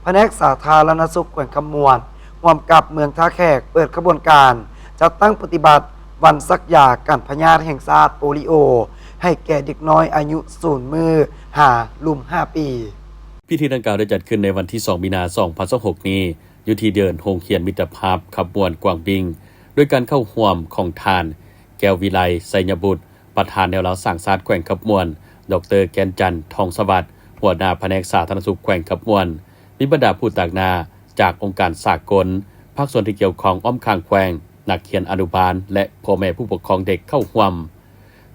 ພະແນກສາທາລະນະສຸກແຂວງຄຳມ່ວນ ຮ່ວມກັບເມືອງທ່າແຂກ ເປີດຂະບວນການຈັດຕັ້ງປະຕິບັດວັນສັກຢາກັນພະຍາດແຫ່ງຊາດໂປລິໂອ ໃຫ້ແກ່ເດັກນ້ອຍອາຍຸສູນມື້ຫາລຸ່ມຫ້າປີ. ພິທີດັ່ງກ່າວໄດ້ຈັດຂຶ້ນໃນວັນທີສອງ ມີນາ ສອງພັນຊາວຫົກນີ້ ຢູ່ທີ່ເດີ່ນໂຮງຮຽນມິດຕະພາບຄຳມ່ວນກວາງບິງ ໂດຍການເຂົ້າຮ່ວມຂອງທ່ານ ແກ້ວວິໄລ ໄຊຍະບຸດ ປະທານແນວລາວສ້າງຊາດແຂວງຄຳມ່ວນ, ດອກເຕີ ແກ່ນຈັນ ທອງສະຫວັດ ຫົວໜ້າພະແນກສາທາລະນະສຸກແຂວງຄຳມ່ວນ, ມີບັນດາຜູ້ຕາງໜ້າຈາກອົງການສາກົນ, ພາກສ່ວນທີ່ກ່ຽວຂ້ອງອ້ອມຂ້າງແຂວງ, ນັກຮຽນອະນຸບານ ແລະ ພໍ່ແມ່ຜູ້ປົກຄອງເດັກເຂົ້າຮ່ວມ.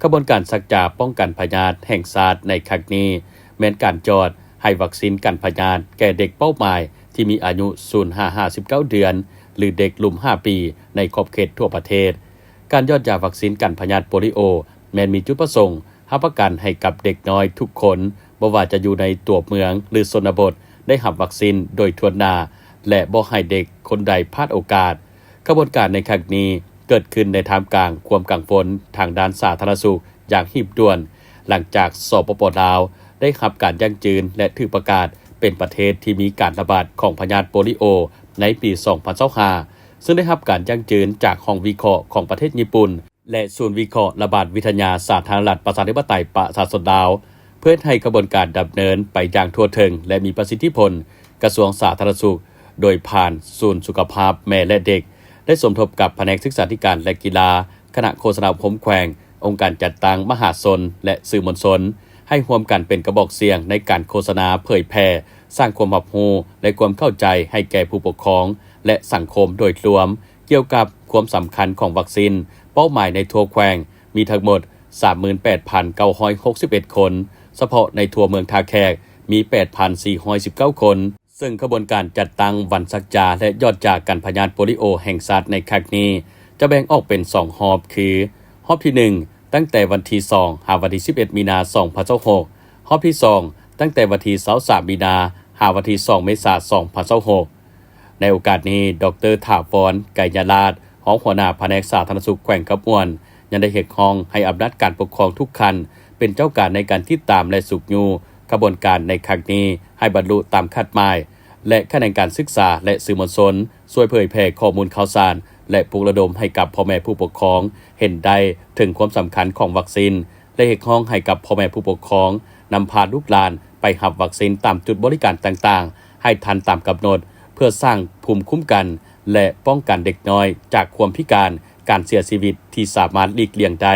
ຂະບວນການສັກຢາປ້ອງກັນພະຍາດແຫ່ງຊາດໃນຄັ້ງນີ້ ແມ່ນການຢອດໃຫ້ວັກຊີນກັນພະຍາດແກ່ເດັກເປົ້າໝາຍທີ່ມີອາຍຸສູນຫາຫ້າສິບເກົ້າເດືອນ ຫຼື ເດັກລຸ່ມຫ້າປີ ໃນຂອບເຂດທົ່ວປະເທດ. ການຢອດຢາວັກຊີນກັນພະຍາດໂປລິໂອ ແມ່ນມີຈຸດປະສົງຮັບປະກັນໃຫ້ກັບເດັກນ້ອຍທຸກຄົນ, ບໍ່ວ່າຈະຢູ່ໃນຕົວເມືອງ ຫຼື ຊົນນະບົດ ໄດ້ຮັບວັກຊີນໂດຍທົ່ວໜ້າ ແລະ ບໍ່ໃຫ້ເດັກຄົນໃດພາດໂອກາດ. ຂະບວນການໃນຄັ້ງນີ້ເກີດຂຶ້ນໃນທ່າມກາງຄວາມກັງວົນທາງດ້ານສາທາລະນະສຸກຢ່າງຮີບດ່ວນ, ຫຼັງຈາກ ສປປ ລາວ ໄດ້ຮັບການຢັ້ງຢືນ ແລະ ຖືກປະກາດເປັນປະເທດທີ່ມີການລະບາດຂອງພະຍາດໂປລິໂອໃນປີສອງພັນຊາວຫ້າ ເຊິ່ງໄດ້ຮັບການຢັ້ງຢືນຈາກຫ້ອງວິເຄາະຂອງປະເທດຍີ່ປຸ່ນ ແລະ ສູນວິເຄາະລະບາດວິທະຍາສາທາລະນະລັດ ປະຊາທິປະໄຕ ປະຊາຊົນລາວ. ເພື່ອເຮັດໃຫ້ຂະບວນການດຳເນີນໄປຢ່າງທົ່ວເຖິງ ແລະ ມີປະສິດທິຜົນ, ກະຊວງສາທາລະນະສຸກ ໂດຍຜ່ານສູນສຸຂະພາບແມ່ ແລະ ເດັກ ໄດ້ສົມທົບກັບພະແນກສຶກສາທິການ ແລະ ກິລາ, ຄະນະໂຄສະນາອົບຮົມແຂວງ, ອົງການຈັດຕັ້ງມະຫາຊົນ ແລະ ສື່ມວນຊົນ ໃຫ້ຮ່ວມກັນເປັນກະບອກສຽງໃນການໂຄສະນາເຜີຍແຜ່, ສ້າງຄວາມຮັບຮູ້ ແລະ ຄວາມເຂົ້າໃຈໃຫ້ແກ່ຜູ້ປົກຄອງ ແລະ ສັງຄົມໂດຍລວມ ກ່ຽວກັບຄວາມສຳຄັນຂອງວັກຊີນ. ເປົ້າໝາຍໃນທົ່ວແຂວງມີທັງໝົດສາມໝື່ນແປດພັນເກົ້າຮ້ອຍຫົກສິບເອັດຄົນ, ສະເພາະໃນທົ່ວເມືອງທ່າແຂກມີແປດພັນສີ່ຮ້ອຍສິບເກົ້າຄົນ, ເຊິ່ງຂະບວນການຈັດຕັ້ງວັນສັກຢາ ແລະ ຢອດຢາກັນພະຍາດໂປລິໂອແຫ່ງຊາດໃນຄັ້ງນີ້ ຈະແບ່ງອອກເປັນສອງຮອບ ຄື ຮອບທີໜຶ່ງ ຕັ້ງແຕ່ວັນທີສອງ ຫາວັນທີສິບເອັດ ມີນາ ສອງພັນຊາວຫົກ, ຮອບທີສອງ ຕັ້ງແຕ່ວັນທີຊາວສາມ ມີນາ ຫາວັນທີສອງ ເມສາ ສອງພັນຊາວຫົກ. ໃນໂອກາດນີ້ ດອກເຕີ ຖາວອນ ໄກຍະລາດ ຮອງຫົວໜ້າພະແນກສາທາລະນະສຸກແຂວງຄຳມ່ວນ ຍັງໄດ້ຮຽກຮ້ອງໃຫ້ອຳນາດການປົກຄອງທຸກຂັ້ນເປັນເຈົ້າການໃນການຕິດຕາມ ແລະ ຊຸກຍູ້ຂະບວນການໃນຄັ້ງນີ້ໃຫ້ບັນລຸຕາມຄາດໝາຍ ແລະ ຂະແໜງການສຶກສາ ແລະ ສື່ມວນຊົນ ຊ່ວຍເຜີຍແຜ່ຂໍ້ມູນຂ່າວສານ ແລະ ປຸກລະດົມໃຫ້ກັບພໍ່ແມ່ຜູ້ປົກຄອງເຫັນໄດ້ເຖິງຄວາມສຳຄັນຂອງວັກຊີນ ແລະ ຮຽກຮ້ອງໃຫ້ກັບພໍ່ແມ່ຜູ້ປົກຄອງນຳພາລູກຫຼານໄປຮັບວັກຊີນຕາມຈຸດບໍລິການຕ່າງໆ ໃຫ້ທັນຕາມກຳນົດ ເພື່ອສ້າງພູມຄຸ້ມກັນ ແລະ ປ້ອງກັນເດັກນ້ອຍຈາກຄວາມພິການ, ການເສຍຊີວິດທີ່ສາມາດຫຼີກລ່ຽງໄດ້.